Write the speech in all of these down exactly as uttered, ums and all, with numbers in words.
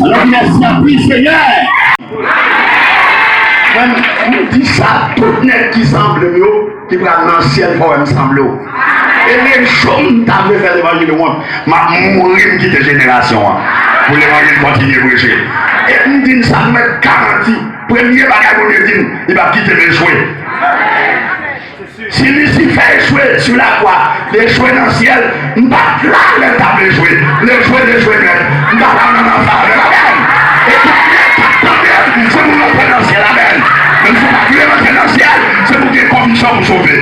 Alò, mèsi anpil, Senyè. Mwen, m di sa, tout nèg ki sanble m yo, ki pral nan syèl, fò w wè m sanble w. E lejou m ta vle fè levanjil wont, m ap mouri, m kite jenerasyon an pou levanjil kontinye preche. E m di n sa, m mèt garanti, premye bagay Bondye di m, li p ap kite m echwe. Si Lisifè echwe sou lakwa, li echwe nan syèl, m pa t la lè l t ap echwe. Li echwe, li echwe nèt. M pa la nan anfè avè l. Amèn. E tout nèg k ap tande m, se pou yo antre nan syèl. Amèn. Menm si w pa t vle antre nan syèl, se pou w gen konviksyon pou w sove.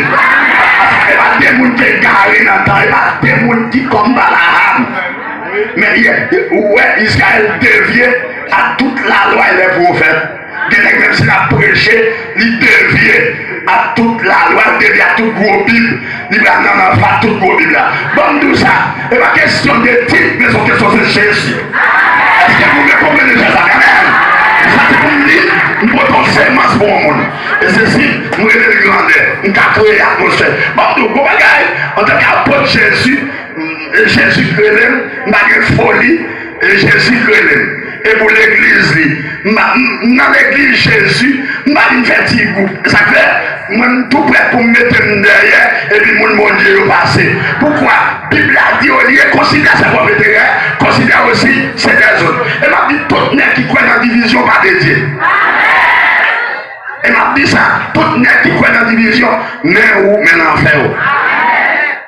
Paske e pa de moun ki egare nan tan, e pa de moun ki kòm Balaam. Men, ou wè, Izrayèl devye a tout lalwa e lè pwofèt. Gen nèg, menm si l ap preche, li devye a tout lalwa, li devye a tout gwo Bib. Li pral nan anfè tout gwo Bib la. Ban m di w sa, e pa kesyon de tit, men se yon kesyon, se Jezi. Èske nou vle konprann Jezi? Amèn. Sa se pou m di, m pote yon semans pou yon moun. E se si m rele l grandè, m ka kreye atmosfè. Ban m di w, gwo bagay, antanke apot Jezi, e Jezi k rele m, m pa gen foli, e Jezi k rele m. E pou legliz li, m pa, m, m nan legliz Jezi, m pa vin fè ti gwoup. Sa k fè, mwen m tou prèt pou m mete m dèyè, epi moun Bondye yo pase. Poukwa? Bib la di, olye considère ses propres intérêts, considère aussi ceux des autres. E m ap di tout nèg ki kwè nan divizyon pa de Dye. E m ap di sa, tout nèg ki kwè nan divizyon, men ou, men lanfè ou.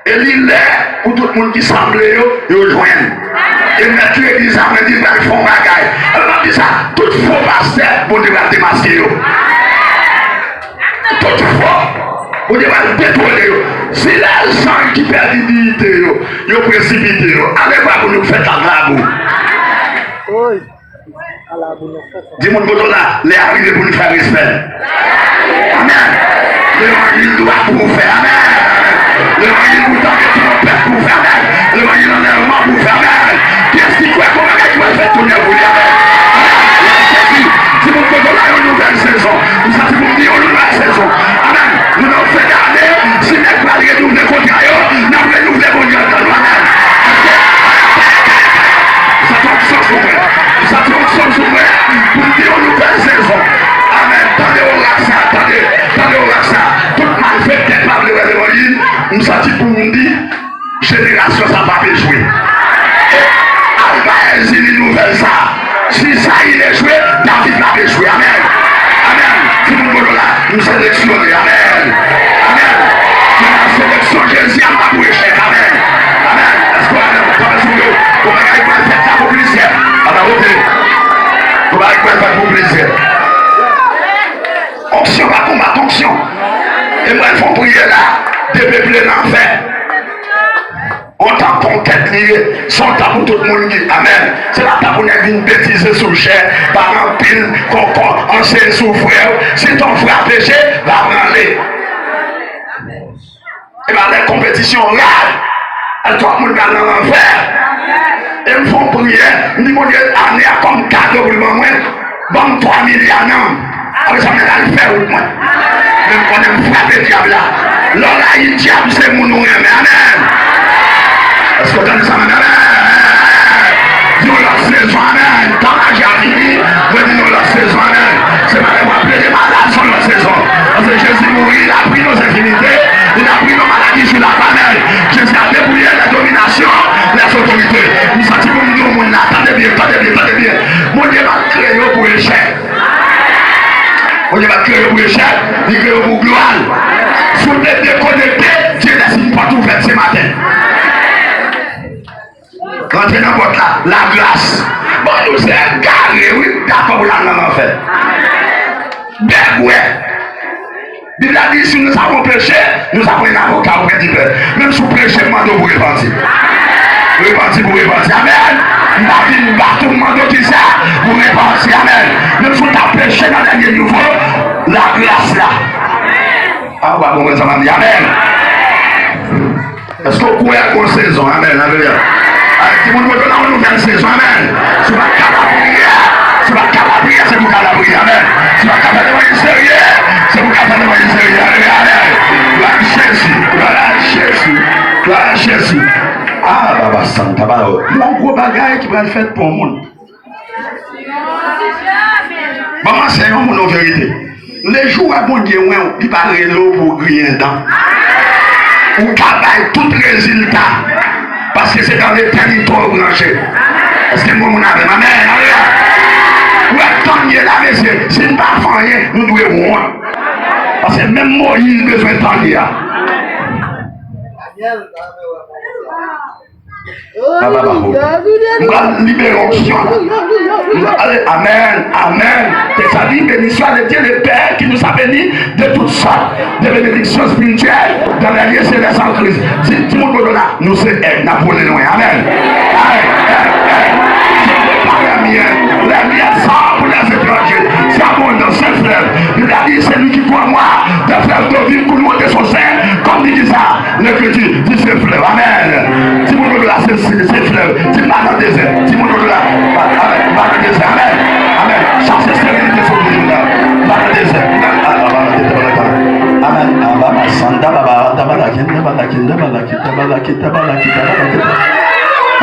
E li lè pou tout moun ki sanble yo, yo jwenn. E mèt legliz la, mwen di, pral fè yon bagay. E m ap di sa, tout fo pastè, Bondye pral demaske yo. Tout fo, Bondye pral detwone yo. Si lèzanj ki pèdi diyite yo, yo presipite yo, alevwa pou nou fè tab labou. Di moun kote w la, lè a rive pou nou fè respè. Amèn. Levanjil dwa pou ou fè. Amèn. Levanjil pou tande twonpèt pou ou fè. Amèn. Levanjil anlèvman pou ou fè. Amèn. Kiyès ki kwè gon bagay ki pral fèt kounye a pou li? Amèn. Amèn. Jezi, di moun kote w la, yon nouvèl sezon. M santi pou m di yon nouvèl sezon. Amèn. Nou nan fen dane, si nèg pral renouvle kontra yo, n ap renouvle Bondye andan nou. Amèn. Paske sa t ap sans pou mwen. Sa t ap sans pou mwen. Pou m di yon nouvèl sezon. Amèn. Tande orak sa, tande, tande orak sa. Tout malfektè pa vle wè levanjil, m santi pou m di, jenerasyon sa p ap echwe. E Alba Èzili nouvèl sa. Si Sayil echwe, David p ap echwe. Amèn. Amèn. Ti moun kote w la, m seleksyone. Amèn. Amèn. Mwen nan seleksyon Jezi a, m pa pou echèk. Amèn. Amèn. Èske w avè m? Kanpe sou yo. Gon bagay pral fèt la pou plizyè. Ata kote. Gon bagay pral fèt pou plizyè. Onksyon pa konbat onksyon. E mwen fè yon priyè la, depeple lanfè. On tan konkèt li ye, se yon tan pou tout moun ki, amèn. Se pa tan pou nèg vin betize sou chè, pale anpil, konkon, anseye sou frè w. Si ton frè a peche, va branle. E pa lè konpetisyon rad, twòp moun pral nan lanfè. E m fè yon priyè, m di Bondye, ane a kòm kado pou l ban mwen, ban m twa milya nanm. Apre sa, mwen al fè wout mwen. Men m konnen m frape dyab la. Lè w rayi dyab, se moun ou renmen. Amèn. Èske w tande sa, amèn? Amèn. Di yon lòt sezon, amèn. Tan maji a fini, mwen di yon lòt sezon, amèn. Se pa lè w ap plede malad, se yon lòt sezon. Paske Jezi mouri, il a pris nos infirmités, il a pris nos maladies sur la croix, amèn. Jezi a depouye les dominations, les autorités. M santi pou m di yon moun la, tande byen, tande byen, tande byen. Bondye pa t kreye w pou echèk. Bondye pa t kreye w pou echèk, li kreye w pou glwa l. Si w te dekonekte, Dye lèse yon pòt ouvèt se maten. Rantre nan pòt la, lagras. Bon, nou se egare, wi, dakò pou l al nan lanfè. Bègwè. Bib la di, si nous avons péché, nous avons un avocat auprès du Père. Menm si w peche, m mande w pou repanti. Repanti pou repanti. Amèn. M pa vin bat ou, m mande w kisa? Pou repanti. Amèn. Menm si w ta peche nan dènye nivo, lagras la. A, ou pa konprann sa m ap di. Amèn. Èske w kwè gon sezon? Amèn. Alelouya. Ay, di moun kote w la, yon nouvèl sezon. Amèn. Se pa kalabriye. Se pa kalabriye. Priye, se pou ka la priye, amèn. Si w pa ka fè levanjil serye, se pou ka fè levanjil serye. Alelouya, amèn. Glwa a Jezi, glwa a Jezi, glwa a Jezi. Ah, Baba Santa, Baba. Yon gwo bagay ki pral fèt pou yon moun. Ban m anseye yon moun yon verite. Lejou w wè Bondye wè w, li pa rele w pou w griyen dan. Ou ka bay tout rezilta. Paske se dan letènite w branche. Èske m gen moun avè m? Amèn. Alelouya. Ou wè tan ye la, mesye, si n pa fè anyen, nou dwe wont. Paske menm Moyiz bezwen tan ye a. Papa, papa, m pral libere onksyon la. Ale, amèn, amèn. Tèks la di, béni soit le Dieu, le Père, qui nous a bénis de toutes sortes de bénédictions spirituelles dans les lieux célestes en Christ. Di, di moun kote w la, nou se èg, n ap vole lwen. Amèn. Ay, èg, èg. Je prépare les miens. Les miens sont pour les étrangers. C'est abondant, c'est fleuve. Il a dit, celui qui croit en moi, des fleuves d'eau vive couleront de son sein, comme dit ça. Lekriti di se flèv. Amèn. Di moun kote w la, se, se, se flèv. Di m pa nan dezè. Di moun kote w la, amèn, m pa nan dezè. Amèn. Amèn. Chase esterilite sou moun la. M pa nan dezè. Amèn. Aba masanda baba tabalaki tabalaki tabalaki tabalaki tabalaki tabalaki.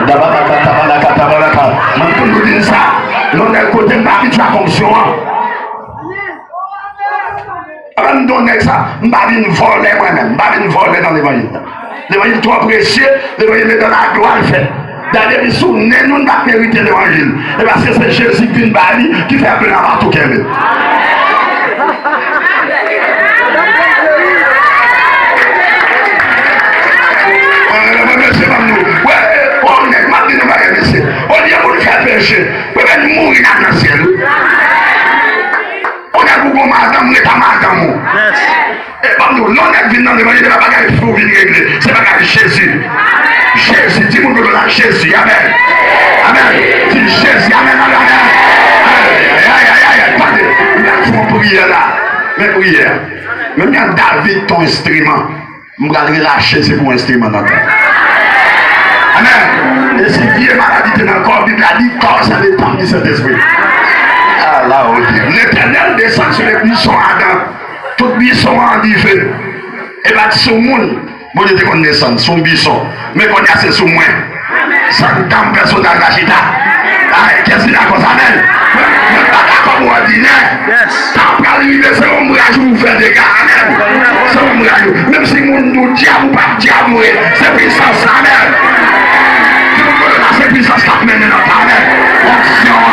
Dabalaka tabalaka tabalaka. Mwen konn nou di sa. Lòt kote m pa abitye ak onksyon an. Avan m di yon nèg sa, m pa vin vòlè mwen menm, m pa vin vòlè nan levanjil la. Levanjil twò presye, levanjil se dan lagwa l fèt. Dayè depi sou nen nou, n pa t merite levanjil. E paske se Jezi k vin ba li, ki fè plen an pa tou kenbe. Mesye, ban m di w, wè, yon nèg, m ap di nou bagay, mesye. Olye pou n fè peche, pou n mouri n al nan syèl, wi. Ou nèg ou gon madanm, ret a madanm ou. Yes. E ban m di w, lè yon nèg vin nan levanjil, se pa bagay fi w vin regle, se bagay Jezi. Jezi, di moun kote w la, Jezi, amèn. Amèn. Di Jezi, amèn, amèn, amèn. Ay, ay, ay, ay, ay, tande, m pral fè yon priyè la. Men priyè a. Menm jan David te yon enstriman. M pral relache, se pou enstriman nan kò. Amèn. E si vye maladi te nan kò, Bib la di kò sa le tanp di Sentespri. Ala oke. Letènèl desann sou le buisson ardent. Tout buisson an an dife. E pa t sou moun Bondye te konn desann, sou yon buisson. Men kounye a se sou mwen. Sa k dam pèsonaj la chita. Ay, kiyès ki dakò sa, amèn? Mwen, mwen pa dakò pou òdinè. Yes. Sa pral rive, se onbraj ou pou fè dega, amèn. Se onbraj ou. Menm si moun di w dyab ou pa dyab vre, se pwisans la, amèn. Ki moun kote la, se pwisans k ap mennen nan ta, amèn. Onksyon an,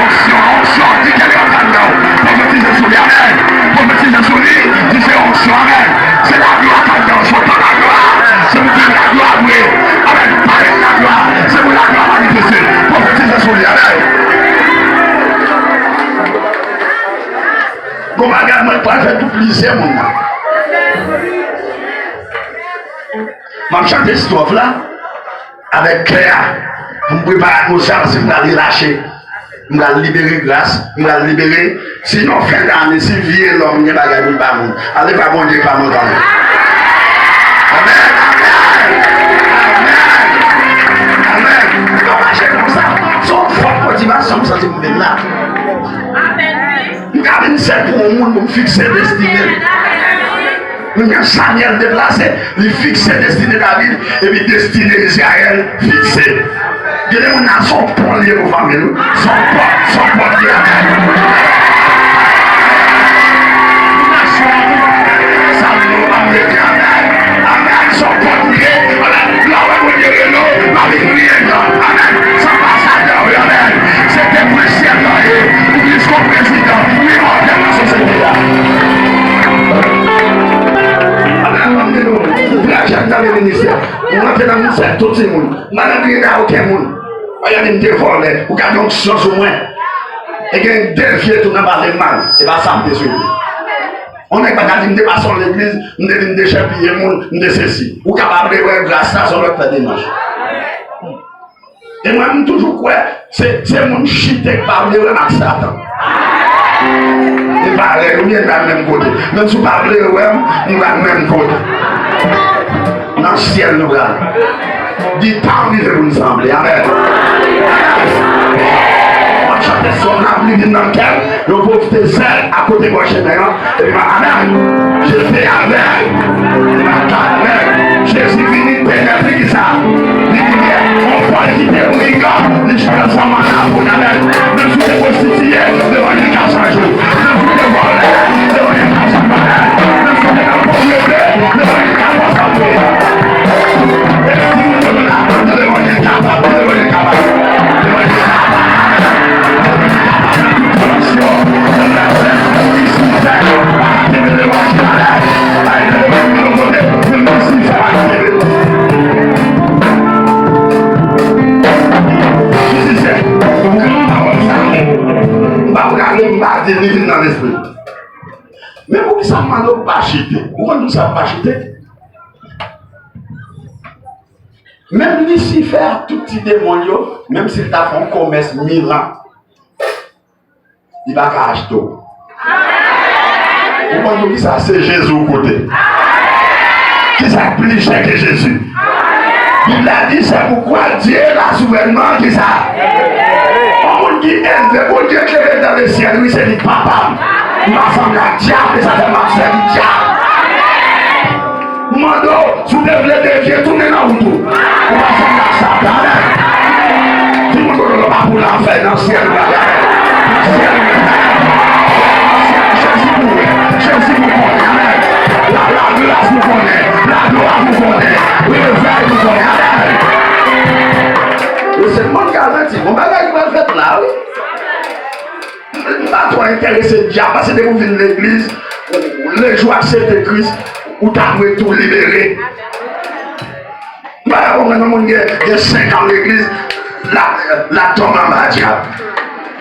onksyon, onksyon, di ke li antre anndan w. Pwofetize sou li, amèn. Pwofetize sou li, di se onksyon, amèn. Se laglwa k anndan w, se pa laglwa. Se pou gen laglwa vre. Amèn. Pale laglwa. Se pou laglwa manifeste. Pwofetize sou li. Amèn. Gon bagay mwen pral fè pou plizyè moun nan. M ap chante stwòf la avèk kè a. Pou m prepare atmosfè a, paske m pral relache. M pral libere gras, m pral libere. Sinon, fen dane, si vye lòm gen bagay pou l ba moun, ale ba Bondye k pa mank anyen. Amèn, amèn, amèn, amèn. M pa mache konsa. Se yon fòt motivasyon m santi m vin la. M ka vin sèl pou yon moun pou m fikse destine l. Menm jan Samyèl deplase, li fikse destine David, epi destine Izrayèl fikse. Gen de moun nan se yon pon li ye pou fanmi l, wi. Se yon pòt, se yon pòt li ye. Nasyon an, sa nou pa mete, amèn. Amèn, se yon pòt li ye. Amèn. Lè w wè Bondye rele w, pa vin griyen dan. Amèn. Se anbasadè w ye, amèn. Se temwen syèl la w ye. Ou plis ke yon prezidan, ou imòtèl nan sosyete a. Amèn, ban m di nou, lè jèn nan gen ministè, ou rantre nan ministè tout timoun. M pa nan griyen a okenn moun. Paske m te vòlè, ou gade onksyon sou mwen. E gen de vye tou nan pale m mal. Se pa sa m te swete. Yon nèg pa ka di m te pase yon legliz, m te vin dechèpiye moun, m te sesi. Ou kapab rewè gras la se yon lòt fè demach. E mwen, m toujou kwè se, se moun chite k pa vle wè m ak Satan. E parèy, oubyen n pral menm kote. Menm si w pa vle wè m, nou pral menm kote. Nan syèl nou pral. Di tan rive pou n sanble. Amèn. Amèn. Chante sòm la, li vin nan kè m, yo pwofite sèl akote bò chemen an, epi m ap, amèn. Jezi avèg, li pa ka avèg. Jezi vini, penètre ki sa? Li limyè. On pòl ki te brilyan, li transfòme an laboul, amèn. Menm si w te pwostitiye, devan li ka chanje w. Menm si w te vòlè, devan li ka chanje w, amèn. Menm si w te nan povrete, devan li ka transfòme w. E si w te nan laboul, devan li kapab, devan li kapab. Men poukisa m mande w pa chite? Ou konn poukisa m pa chite? Menm Lisifè ak tout ti demon l yo, menm si l ta fè yon komès mil an, li pa ka achte w. Ou konn poukisa? Se Jezi w koute. Kisa k pli chè ke Jezi? Bib la di, c'est pourquoi Dieu l'a souverainement, kisa? Yon moun ki elve, Bondye ki leve dans le ciel, wi, se li papa m. M pa sanble ak dyab, e sa fè m ap sèvi dyab. M mande w, si w te vle devye, tounen nan wout ou. Ou pa sanble ak Satan, amèn. Di moun kote w pa pou lanfè, nan syèl ou prale, amèn. Nan syèl ou prale, amèn. Nan syèl, Jezi pou wè, Jezi pou konnen, amèn. La, lagras pou konnen, laglwa pou konnen, revèy pou konnen, amèn. Yo se moun k al menti, gon bagay ki pral fèt la, wi. M pa twò enterese dyab, paske depi w vin legliz, lejou w aksepte Kris, ou ta dwe tou libere. M pa ka konprann yon moun gen, gen senk an legliz, l ap, l ap tonbe anba dyab.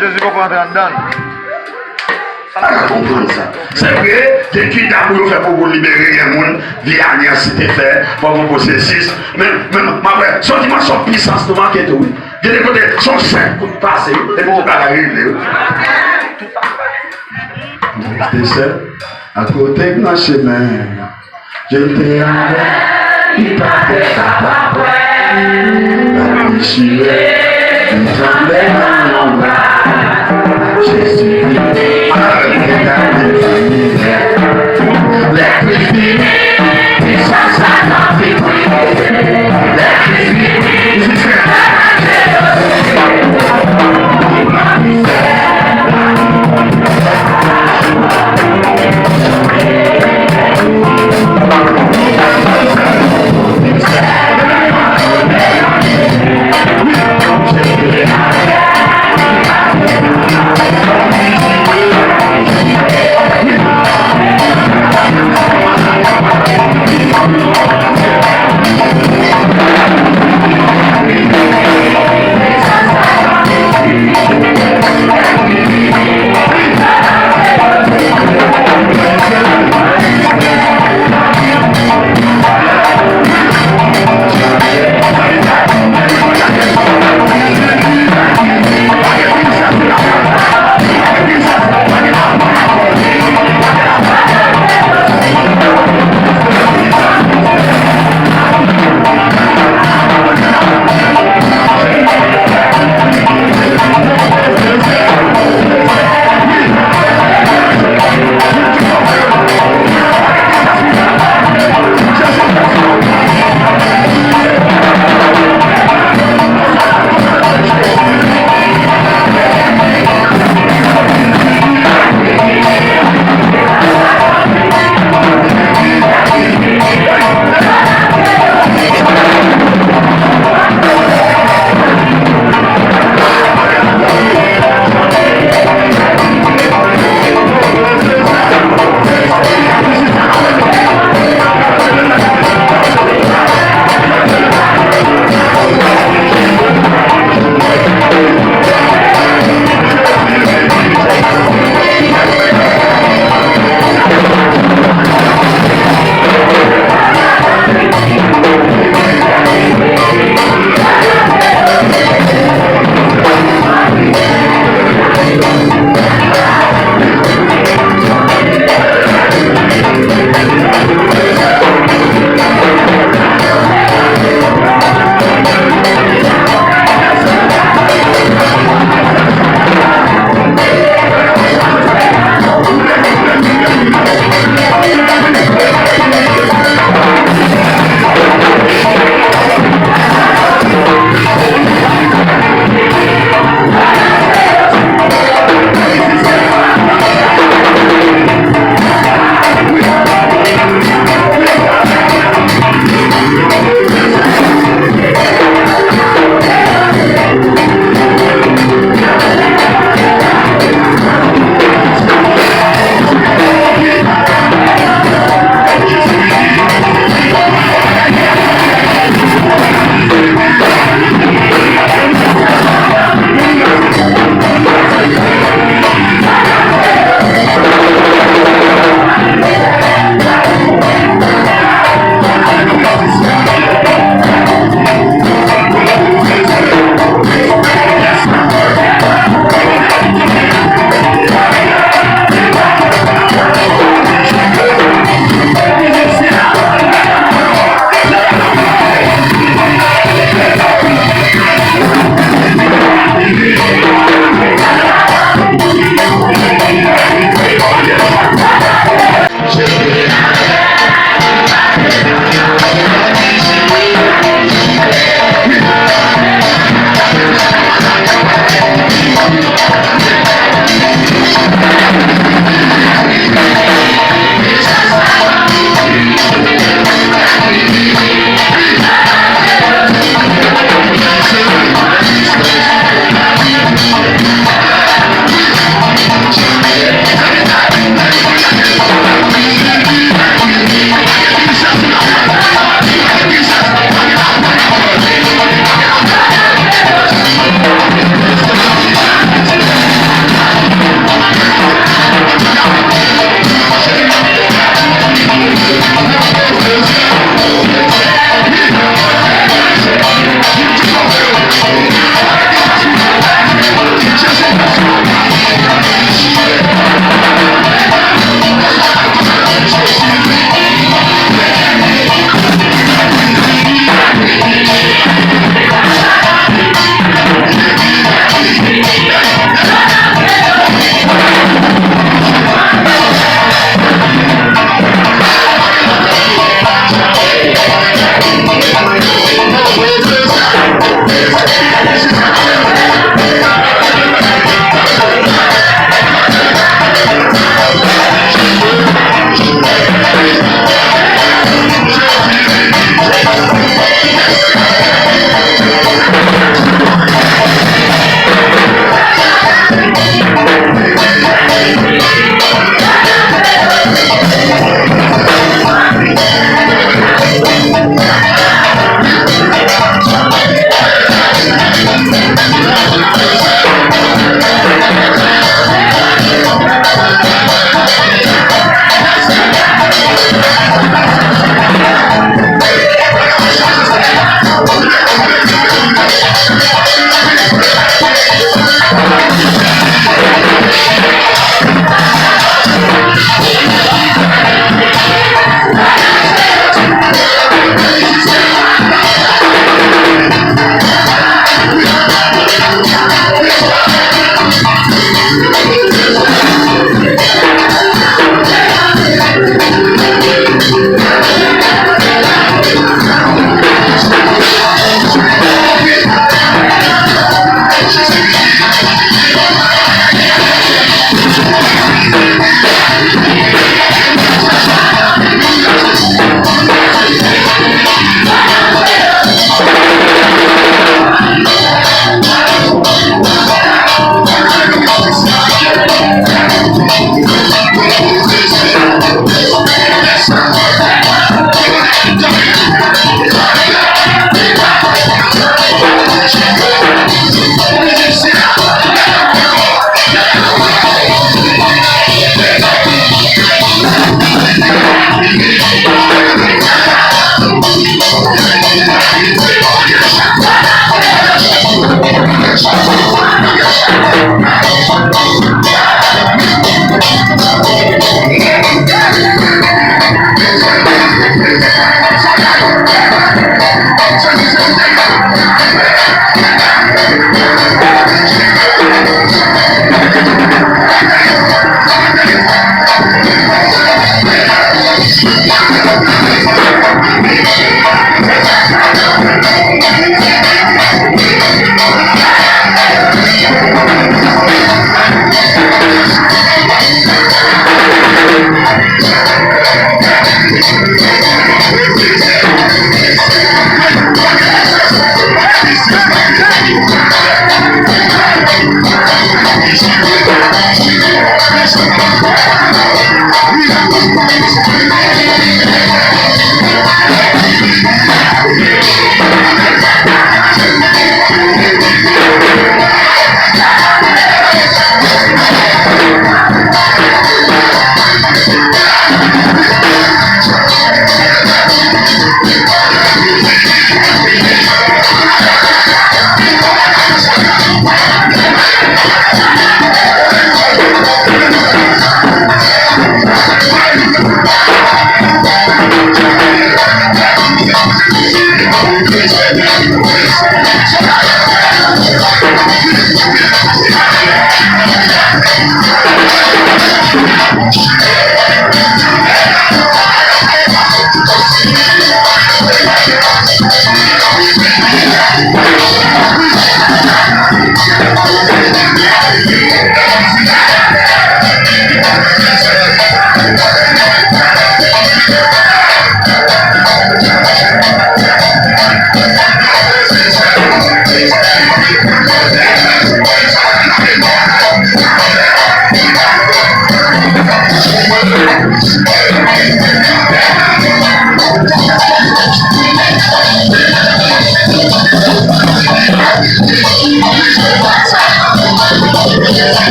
Jezi poko antre anndan l. M pa ka konprann sa. Se vre, gen kidnap pou yo fè pou, pou libere, gen moun, vye alyans te fè, fò gon pwosesis. Men, men, m ap wè, se yon dimansyon pisans nou manke tou, wi. Gen de kote, se yon senk kout pase, wi, epi tout bagay regle, wi. Mwen rete sèl, akote nan chemen. Je te avè, li pa fè sa pa kwè. La dechire, li tranble nan yon bra. Jezi vini, li gade mizè. Lè Kris vini, pisans Satan fini. Lè Kris vini, jistis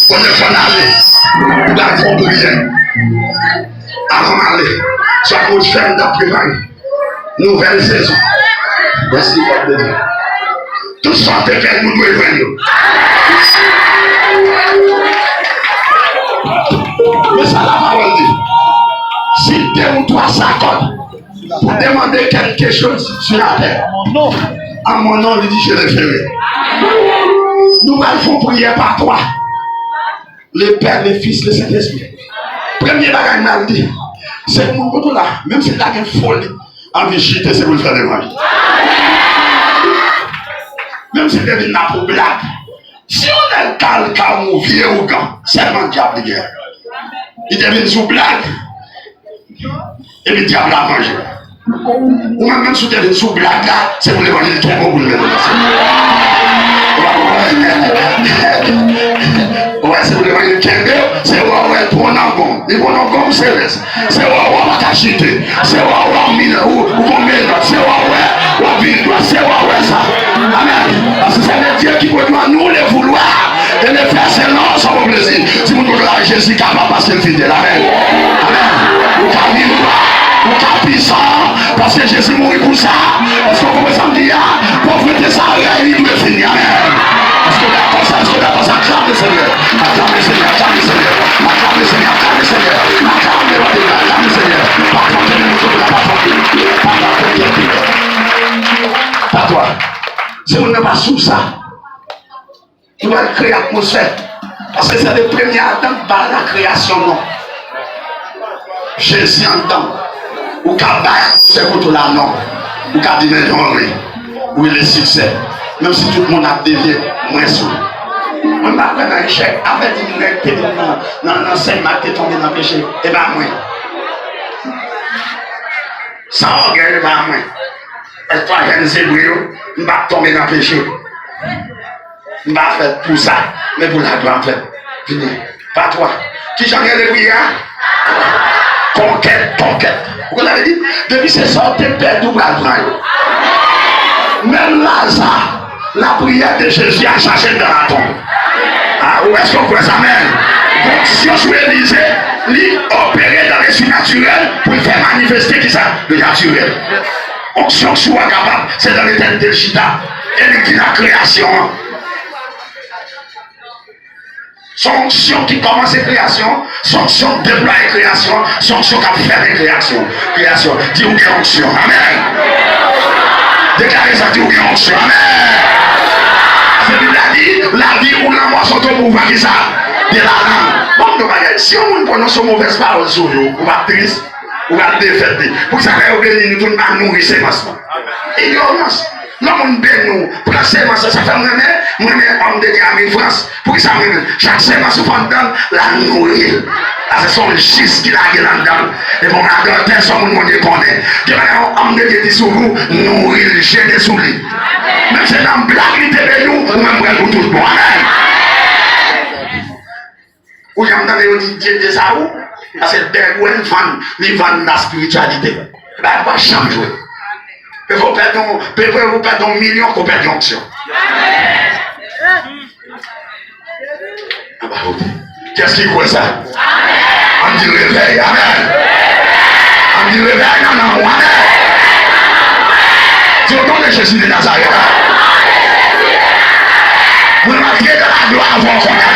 Premye fwa n ale, nou pral fè yon priyè. Avan n ale, sa Bondye fè, n ap prepare nouvèl sezon. Mèsi, pèp de Dye. Tout sa w te pèdi, ou dwe jwenn yo. Men sa lapawòl di. Si de ou twa s'accordent pour demander quelque chose sur la terre, en mon nom, li di, je le ferai. Nou pral fè yon priyè pa twa. Le Pè, le Fis, le Sentespri. Premye bagay m al di, se moun kote w la, menm si l ta gen foli, anvi chite, se pou l fè levanjil. Menm si l te vin la pou blag. Si yon nèg kal ka yon vye ougan, sèlman dyab li gen. Li te vin sou blag. Epi dyab la manje. Ou menm, menm si w te vin sou blag la, se pou levanjil kenbe w pou l mennen w nan syèl. Ou wè, se pou levanjil kenbe w, se wè w wè l pran w nan gonm. Li pran w nan gonm, se rès. Se wè w wè w pa ka chite. Se wè w wè w min-, ou, ou gon menòt. Se wè w wè w ap vin dwat. Se wè w wè sa. Amèn. Paske c'est le Dieu qui produit en nous le vouloir et le faire selon son bon plaisir. Timoun, kote w la, Jezi kapab paske l fidèl. Amèn. Amèn. Ou ka vin dwat, ou ka pwisan, paske Jezi mouri pou sa. Èske w konprann sa m di a? Povrete sa, rèy li dwe fini. Amèn. Èske w dakò sa? Èske w dakò sa? Aklame Senyè. Aklame Senyè, aklame Senyè, aklame Senyè, aklame Senyè, aklame Senyè, aklame Senyè. Patwon, kenbe mouton la, patwon. Patwon, kenbe. Patwon. Se moun nan pa sou sa. Nou pral kreye atmosfè. Paske se de premye Adan k ba la kreyasyon non. Jezi anndan w. Ou ka bay atmosfè kote w la non. Ou ka di, men non, wi. Wi, le siksè. Menm si tout moun ap devye, mwen sou. Mwen pa kwè nan echèk. Avèti moun nèg te vin nan, nan, nan sèn, m te tonbe nan peche. E pa mwen. San ògèy pa mwen. Èske twa jèn zebre yo, m p ap tonbe nan peche. M pa fèt pou sa, men pou laglwa m fèt. Vini. Pa twa. Kijan gen de priyè a? Konkèt, konkèt. Ou konn sa vle di? Depi se sa w te pèdi, ou pral pran yo. Menm Laza, lapriyè de Jezi al chache l nan latonb. Ah, ou èske w kwè sa? Amèn. Onksyon sou Elize, li opere nan le sinatirèl pou l fè manifeste kisa? Le natirèl. Onksyon sou a kapab, se nan letènite l chita. E li ki nan kreyasyon an. Se yon onksyon ki kòmanse kreyasyon, se yon onksyon k deplwaye kreyasyon, se yon onksyon k ap fèmen kreyasyon. Kreyasyon. Di ou gen onksyon. Amèn. Deklare sa, di ou gen onksyon. Amèn. Paske Bib la di, lavi ou lanmò se otopouvwa kisa? De lalang. Bon, nou bagay, si yon moun pwononse yon movèz pawòl sou ou, ou p ap tris? Ou pral defèt li. Poukisa lè yo beni nou tou, nou pa nouri semans lan? Ignorans. Lè moun beni w, pran semans lan. Sa fè m renmen, m renmen Homme de Dieu Armin France. Poukisa m renmen l? Chak semans ou pran anndan l, l al nouri l. Paske se yon jis ki lage l anndan l. E bon, adortè, se yon moun Bondye konnen. Gen bagay yon Homme de Dieu di sou ou, nouri l, jete sou li. Menm se nan blag li te beni w, ou menm pran l pou tout bon. Amèn. Ou janm tande yo di Dye dezawou? Paske bèl ou wè l vann, li vann nan espirityalite. Ebyen, pa janm jwe. Pe fè w pèdi yon, pe fè w pèdi yon milyon, ke w pèdi yon onksyon. Anba kote. Kiyès ki kwè sa? Ann di revèy. Amèn. Ann di revèy nan nanm ou. Amèn. Di, au nom de Jésus de Nazareth. Mwen rantre nan lagwa avè w kounye a.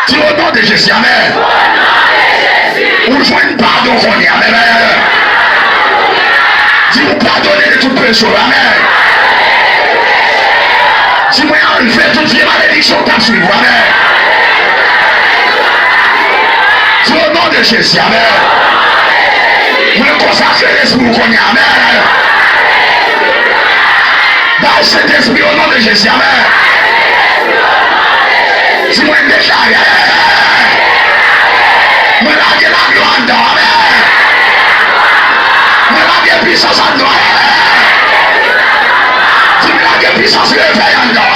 Di, au nom de Jésus. Amèn. Ou jwenn padon kounye a. Amèn. Di, ou padone de tout peche w. Amèn. Di, mwen anlve tout vye malediksyon k t ap swiv ou. Amèn. Di, au nom de Jésus. Amèn. Mwen konsakre lespri w kounye a. Amèn. Bay Sentespri, au nom de Jésus. Amèn. Di, mwen deklare. Mwen lage laglwa anndan. Amèn. Mwen lage pisans anndan. Di, mwen lage pisans revèy anndan.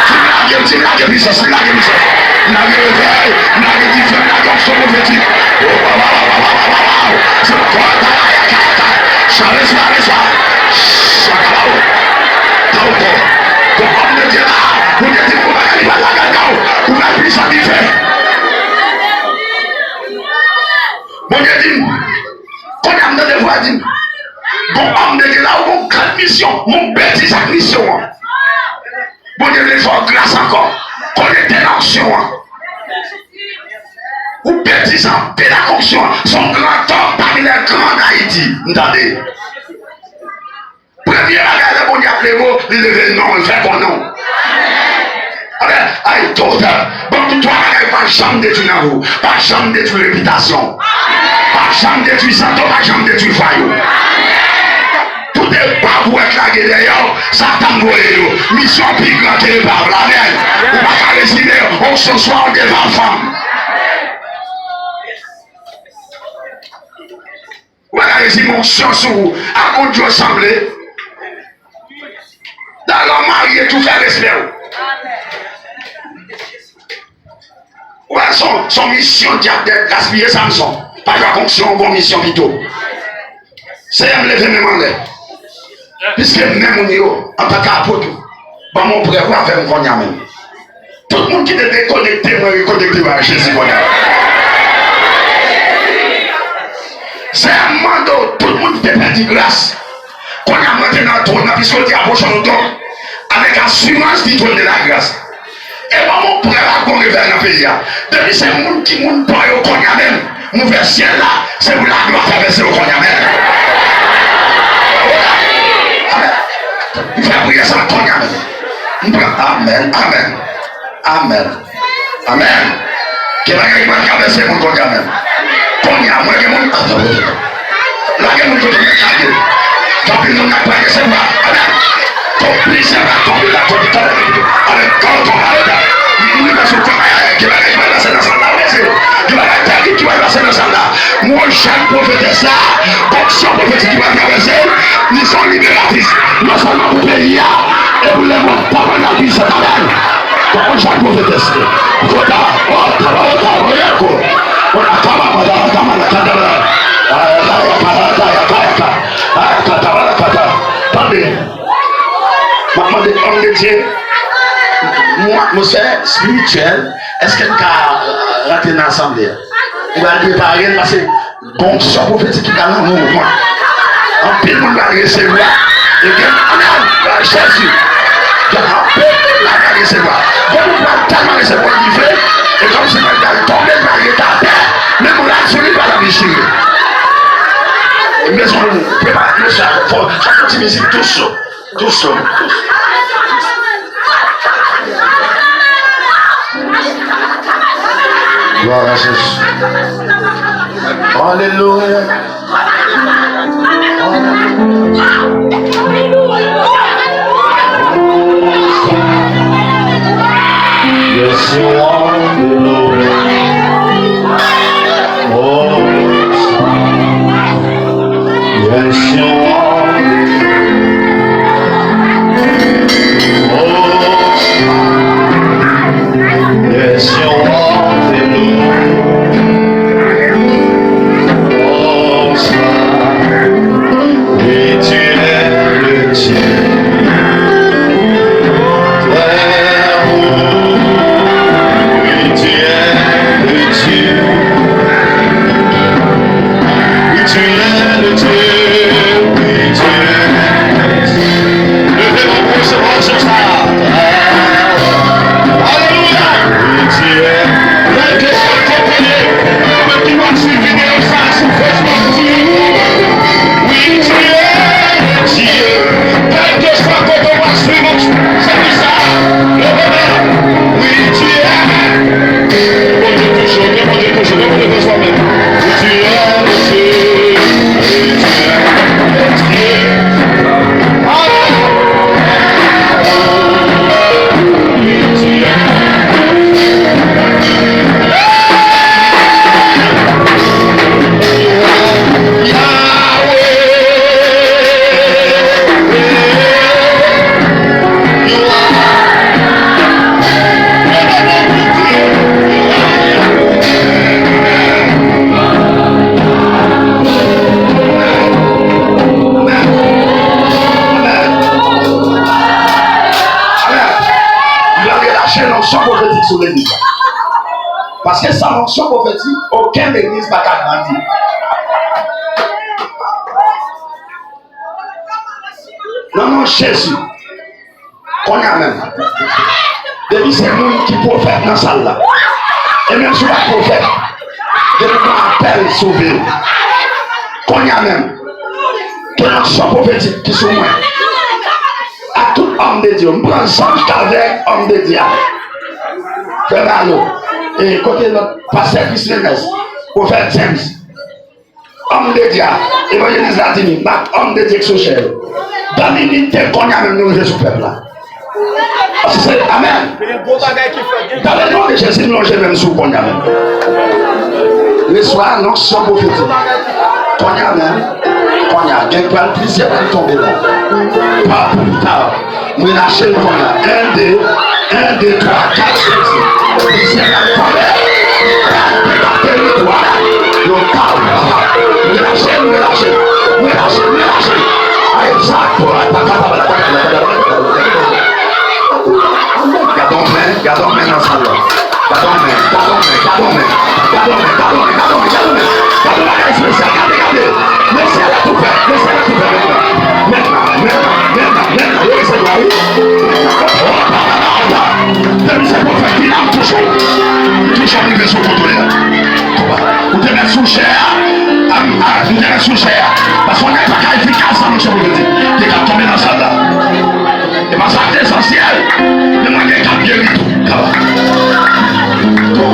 Di, mwen lage, di, mwen lage pisans, mwen lage pisans. Mwen lage revèy, mwen lage dife, mwen lage onksyon pwofetik. Waw, waw, waw. Se kòta la, kata. Chale swa, le swa. Chakabao. Taoto. Bon, Homme de Dieu la, Bondye di, ou pa ka li pa lage anndan. Ou pa plis an dife. Bondye di m, kounye a m tande vwa di m, bon, Homme de Dieu la, ou gon gad misyon, men w betiz ak misyon an. Bondye vle fè w gras ankò. Konekte nan onksyon an. Ou betiz anpil ak onksyon an. Se yon gran tò pami lè gran an Ayiti. M tande. Premye bagay lè Bondye ap leve w, li leve non w, l fè konnen w. Amèn. Ay, tòtè. Bon, tout twa bagay pa janm detwi nan vi w. Pa janm detwi repitasyon w. Pa janm detwi sante w, pa janm detwi fwaye w. Tout epav ou wè k lage dèyè w, Satan voye yo. Misyon pi gran ke epav la. Amèn. Ou pa ka rezime onksyon swa w devan fanm. Ou pa ka rezime onksyon sou ou. A Bondye w sanble. Dayè lè w marye tou, fè respè w. Ou wè, se yon, se yon misyon dyab dèt gaspiye Samson. Pa jwe ak onksyon, yon bon misyon pito. Seyè m leve men m anlè. Piske men moun yo, antanke apot ou, ban m yon prèv ou avè m kounye a menm. Tout moun ki te dekonekte, mwen rekonekte yo ak Jezi kounye a. Seyè m mande w, tout moun ki te pèdi gras, kounye a m rantre nan twòn nan, piske w di apwoche w donk, avèk asirans di twòn de la gras. E ban m yon prèv ak yon revèy nan peyi a. Depi se moun ki moun pa w yo kounye a menm, m ouvè syèl la, se pou laglwa travèse yo kounye a menm. Amèn. M fè priyè sa kounye a menm. M pran, amèn, amèn. Amèn. Amèn. Gen bagay ki pral travèse moun kounye a menm. Kounye a, mwen gen moun. Lage moun kote mwen lage. Gen anpil moun k ap pral resevwa. Amèn. Konplis, amèn. Konplis la, konplis la. Amèn. Konplis la. Moun ki pase nan sal la, ou mezi. Gen bagay ki pral pase nan sal la. Gen bagay tèrib ki pral pase nan sal la. Jèn pwofetès la, onksyon pwofetik ki pral travèse l, li se yon liberatris. Non sèlman pou peyi a, e pou lemonn. Papa n ap di sa, amèn. Donk, yon jèn pwofetès li. Kota, o, taba, o, taba, o, yeko. O, la, taba, taba, taba, la, taba, la. Ay, ay, ay, ay, ay, ay, ay, ay, ay, ay, taba, la, taba. Tande. M ap mande òm de Dye, yon atmosfè espirityèl, èske n ka rantre nan asanble a? Ou pral prepare l, paske gon onksyon pwofetik ki pral nan mouvman. Anpil moun pral resevwa. E gen, amèn, glwa Jezi. Gen anpil moun la pral resevwa. Gon moun pral tèlman resevwa yon dife, e kòmsi mwen pral tonbe, pral ret atè. Men moun la sou li pral anvi chire. Mezon, prepare, mesye, fò, fò yon ti mizik dous. Doucement. Gloire à Jésus. Alléluia. Yes, you are the Lord. Oh, yes, you are. Oh, yes, you are the Lord. Oh, oui, tu es le Dieu. Très haut. Oui, tu es le Dieu. Oui, tu es le Dieu. Oui, tu es le Dieu. Leve men w pou resevwa onksyon sa a. Alelouya. Oui, tu es. Lè ke sa kote, ou menm ki w ap swiv videyo sa a sou Facebook, sou YouTube. Oui, tu es le Dieu. Kèlkeswa kote w ap swiv sèvis sa, leve men w. Oui, tu es. Ke Bondye touche w, ke Bondye touche w, ke Bondye transfòme w. Oui, tu es le Dieu. Oui, tu es le Dieu. Alelouya. Amèn. Amèn. Li pral relache onksyon pwofetik sou legliz la. Paske san onksyon pwofetik, okenn legliz pa ka grandi. Nan non Jezi. Kounye a menm. Depi se moun ki pwofèt nan sal la. E menm si w pa t pwofèt, depi gon apèl sou vi w. Kounye a menm. Ke onksyon pwofetik ki sou mwen. Ak tout òm de Dye. M pran zanj k avèk òm de Dye a. Frè Malo. E kote lòt pastè Chris Menez. Pwofèt James. Òm de Dye a, evanjelis Vladimir, m ak òm de Dye k sou chè yo. Dominite kounye a menm nou rive sou pèp la. Amèn. Gade non de Jezi, m lonje men m sou kounye a menm. Resevwa onksyon pwofetik. Kounye a menm, kounye a, gen pral plizyè pral tonbe la. Pa pita. M relache l kounye a. En, de, en, de, twa, kat, senk, sis. Misye pral tonbe. Pral debake teritwa. Yo ka w, papa. M relache l, m relache l. M relache l, m relache l. Ay, sa, pou la, ta, ta, ta, ta, ta, ta, ta, ta, ta, ta, ta. Gade yon men, gade yon men nan sal la. Gade yon men, gade yon men, gade yon men. Gade yon men, gade yon men, gade yon men, gade yon men. Gade yon bagay espesyal, gade, gade. Lesyèl ap ouvè, lesyèl ap ouvè mentnan. Mentnan, mentnan, mentnan, mentnan. Yo resevwa, wi. Depi se pwofèt ki la, m touche w. M touche w, m rive sou kontwè a. Ou te mèt sou chè a, a, a, ou te mèt sou chè a. Paske yon nèg pa ka efikas san onksyon pwofetik. Li ka tonbe nan sal la. E pa sa k esansyèl. Men mwen gen k ap geri tou. Kaba. Tou.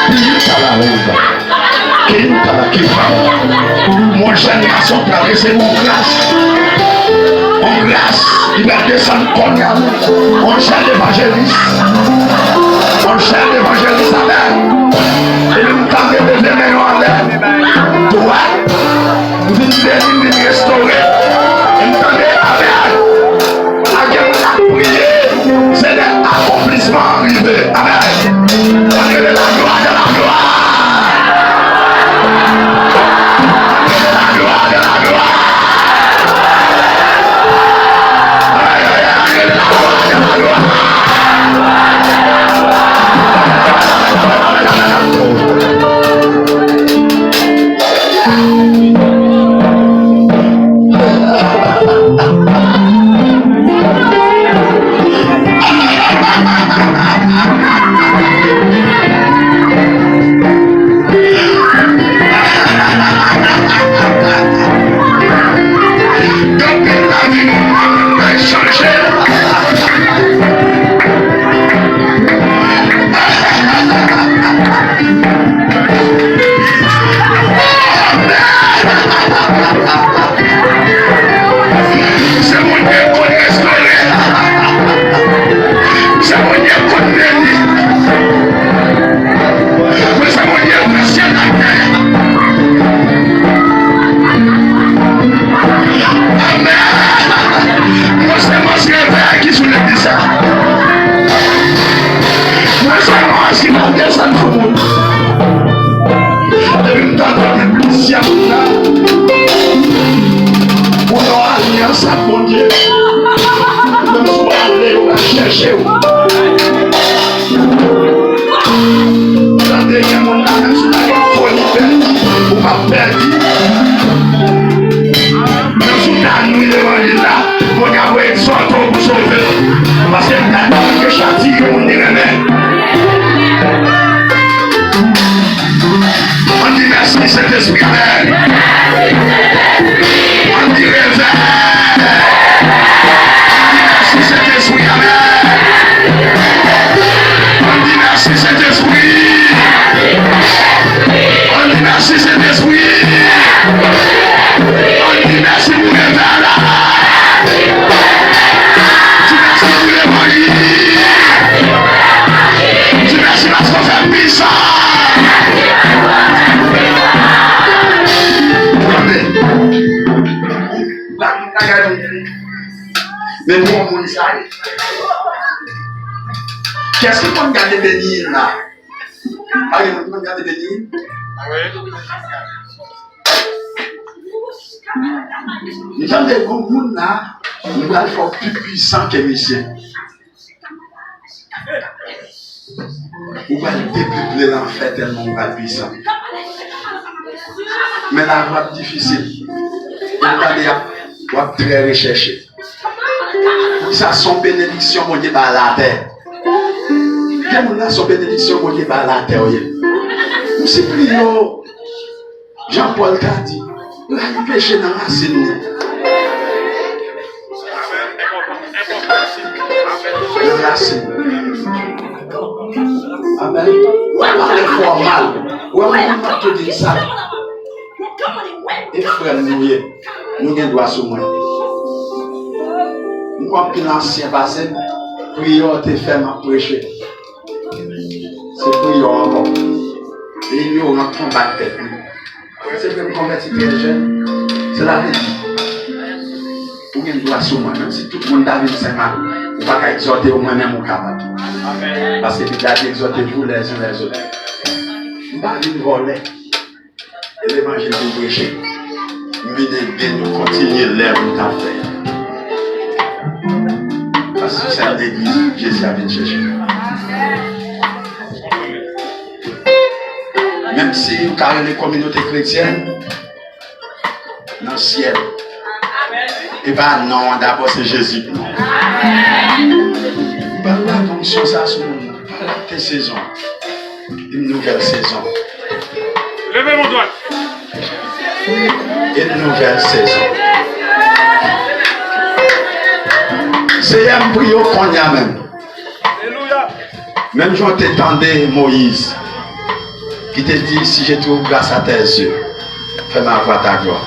Pi kaba, pi kaba. Ken kaba, ken kaba. Yon jèn gason pral resevwa yon gras. Yon gras. Li pral desann kounye a. Yon jèn evanjelis. Yon jèn evanjelis avèk. E menm tan ke leve men yo Sa n fè moun. Depi m tande plizyè moun la, ou nan alyans ak Bondye. Menm si w ale, yo pral chèche w. Tande, gen moun la, menm si w ta gen foli pèdi, ou p ap pèdi. Menm si w ta nwi levanjil la, Bondye ap egzòte w pou sove w. Paske m ta di ke chak ti moun li renmen. Ann di mèsi, Sentespri, amèn. Ann di revè. Ann di mèsi, Sentespri, amèn. Ann di mèsi, Sentespri. Ann di mèsi, Sentespri. Ann di mèsi pou revè la. Di mèsi pou levanjil. Di mèsi paske w fè m pwisan. Tande. Bagay moun. Men bon moun sa ye. Kiyès ki konn gade Benign la? Pa gen moun ki konn gade Benign? M tande gon moun la, m pral fè w pi pwisan ke misye. Ou pral depeple lanfè tèlman ou pral pwisan. Men lavi w ap difisil. Ou tande, w ap, w ap trè rechèche. Poukisa se yon benediksyon Bondye ba latè? Gen moun la, se yon benediksyon Bondye ba latè w ye. M sipliye w, Jan Pòl ta di, rayi peche nan rasin li. Nan rasin li. Amèn. Ou pa lè fò mal. Ou wè moun nan tou di sa. E frè m nou ye. Nou gen dwa sou mwen. M kwè anpil ansyen pase m. Priyè w te fè m ap preche. Se priyè w ankò. E ignorant konbat tèt li. Se vre m konvèti trè jèn. Sela vle di, ou gen dwa sou mwen. Menm si tout moun ta vin sèman, ou pa ka egzòte w, mwen menm ou kapab. Paske Bib la di, exhortez-vous les uns les autres. M pa vin vòlè. E levanjil pou preche. M vin ede nou kontinye lèv nou t ap fè a. Paske se yon legliz Jezi a vin chèche. Menm si yo ka rele kominote kretyèn, nan syèl. E pa non an dabò, se Jezi pou nou. M pa lage onksyon sa sou moun nan. Pa rate sezon. Une nouvelle saison. Leve men dwat. Une nouvelle saison. Seyè, m priye w kounye a menm. Alelouya. Menm jan w te tande Moyiz, ki te di, si je trouve grâce à tes yeux, fais-moi voir ta gloire.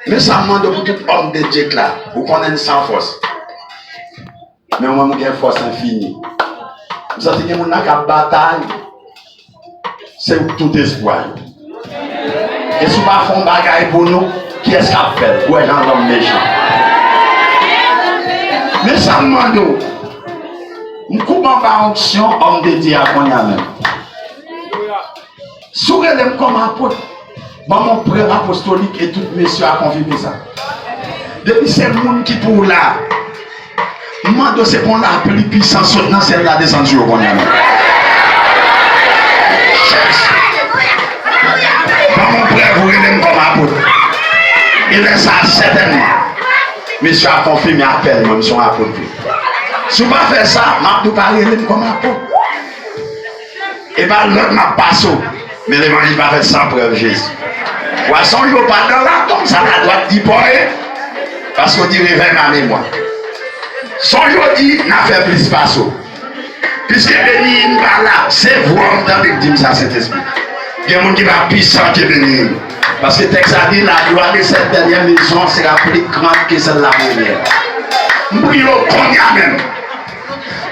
Men sa m mande w pou tout òm de Dye k la, ou konnen n san fòs. Men ou menm ou gen fòs enfini. M santi gen moun la k ap batay. Se ou k tout espwa yo. E si w pa fè yon bagay pou nou, kiyès k ap fè l? Ou wè jan lòm mechan. Men sa m mande w, m koupe anba onksyon òm de Dye a kounye a menm. Si w rele m kòm apot, ban m yon prèv apostolik e tout mesye a konfime sa. Depi se moun ki pou w la, m mande w se pou yon lapli pwisan sot nan syèl la desann sou yo kounye a menm. Ban m yon prèv ou rele m kòm apot. E lè sa a, sètènman, mesye a konfime apèl mwen, m se yon apot vre. Si w pa fè sa, m ap di w pa rele m kòm apot. E pa lòt m ap pase w. Men levanjil pa fèt san prèv Jezi. W a sonje w pa nan latonm sa ladwat di pa w ye. Paske w di revèy ma memwa. Sonje w di n a fè plis pase w. Piske Benign pa la, se vwa w m tande k di m sa, Sentespri. Gen moun ki pa pwisan ke Benign. Paske tèks la di, la gloire de cette dernière maison sera plus grande que celle de la première. M priye w kounye a menm.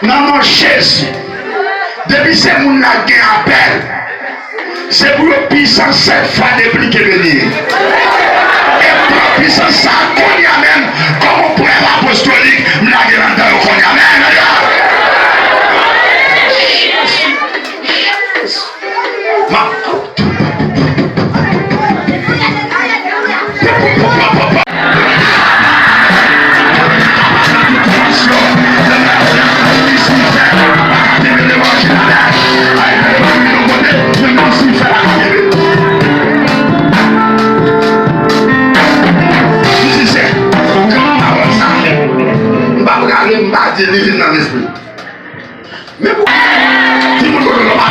Nan non Jezi, depi se moun la gen apèl, se pou yo pwisan sèt fwa deplike Benign. E pran pwisans sa a kounye a menm, kòm yon prèv apostolik, m lage l anndan yo kounye a menm. Alelouya! Jezi,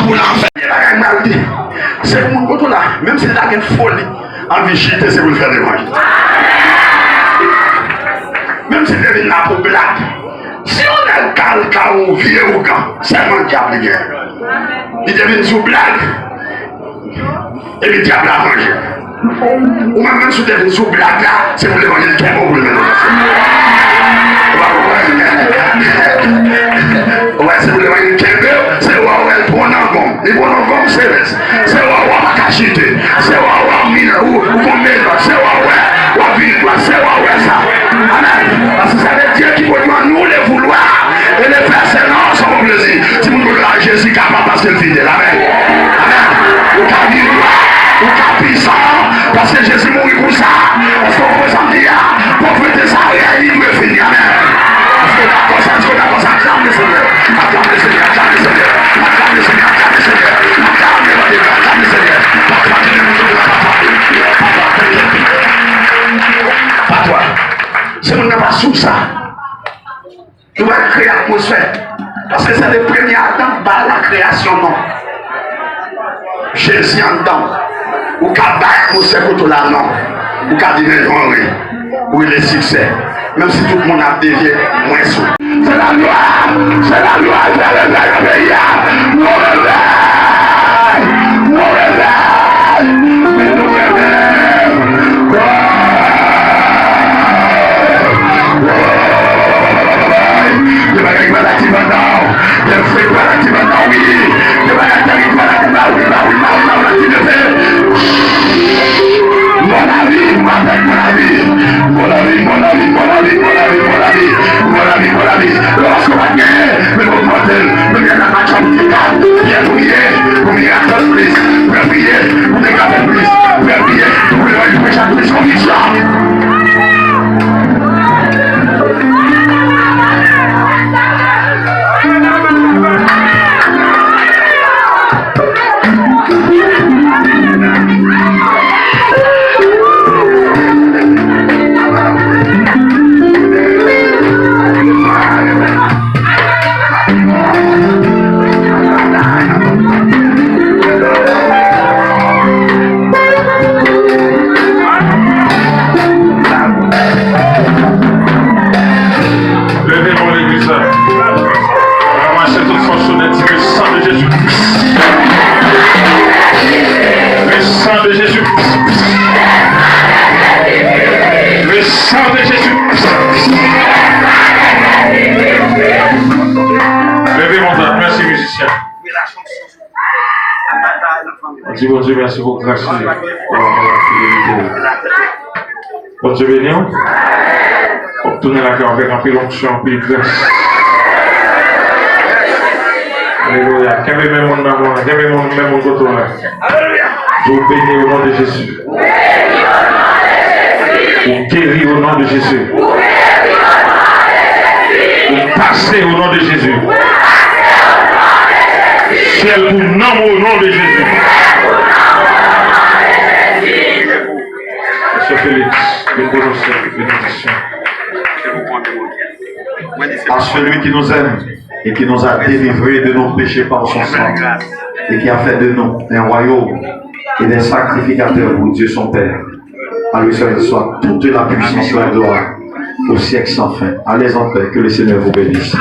pou l anfè. Gen bagay m pral di. Se pou moun kote w la, menm si l ta gen foli, anvi chite, se pou l fè levanjil. Menm si l te vin la pou blag. Si yon nèg kal ka yon vye ougan, sèlman dyab li gen. Li te vin sou blag. Epi dyab la manje. Ou menm, menm si w te vin sou blag la, se pou levanjil kenbe w pou l mennen w nan syèl. Ou pa konprann? Ou wè, se pou levanjil kenbe w, se wè w wè l pran w nan gonm. Li pran w nan gonm, se rès. Se wè w wè w pa ka chite. Se wè w wè w minè, ou, ou gon mezòd. Se wè w wè w ap vin dwat. Se wè w wè sa. Amèn. Paske sa vle di ki pwodui an nou le vouloir et le faire selon son bon plaisir. Timoun, kote la, Jezi kapab paske l fidèl. Amèn. Amèn. Ou ka viv dwat, ou ka pwisan, paske Jezi mouri pou sa. Èske w konprann sa m di a? Pòvrete sa, rèy li dwe fini. Amèn. Èske w dakò sa? Èske w dakò sa? Aklame Senyè. Aklame Senyè. Aklame Senyè. Aklame Senyè. Aklame Senyè. Aklame Senyè. Aklame Senyè. Papa, kite moun soti la, papa. Papa, kite. Patwa. Se moun nan pa sou sa. Nou pral kreye atmosfè. Paske se le premye Adan k bay lakreyasyon non. Jezi anndan w. Ou ka bay atmosfè kote w la non. Ou ka di men jan w ye. Ou rele siksè. Menm si tout moun ap devye, mwen sou. Se lalwa! Se lalwa! Se revèy nan peyi a! Nou revèy! Nou revèy! Men nou revèy! Gen bagay ki pral aktive anndan w. Gen fre ki pral aktive anndan w, wi. Gen bagay tèrik ki pral aktive anndan w, wi, wi, wi, wi, wi, wi, wi. Mon ami, mon ami, mon ami. Mon ami, mon ami, mon ami. Lòske w pa t genyen, men ogmante l. Premye la pa janm gen kat, byen priye pou mirak fèt plis. Prè priye pou dega fèt plis. Prè priye pou levanjil preche ak plis konviksyon. Leve men w legliz la. Ranmase tout fòs ou, di, le sang de Jésus. Le sang de Jésus. Le sang de Jésus. Leve men w, mèsi mizisyen. Di Bondye mèsi pou gras li, pou amou l ak fidelite l. Bondye beni w. W ap tounen lakay w avèk anpil onksyon, anpil gras. Alelouya. Kenbe men moun nan, moun, kenbe men moun kote w la. Di w beni o non de Jezi. Ou geri o non de Jezi. Ou pase o non de Jezi. Syèl pou nanm ou o non de Jezi. Mesye Felix, le prononse benediksyon. À celui qui nous aime et qui nous a délivrés de nos péchés par son sang, et qui a fait de nous un royaume et des sacrificateurs pour Dieu son Père. À lui seul soit toute la puissance, la gloire au siècle sans fin. Allez en paix, que le Seigneur vous bénisse.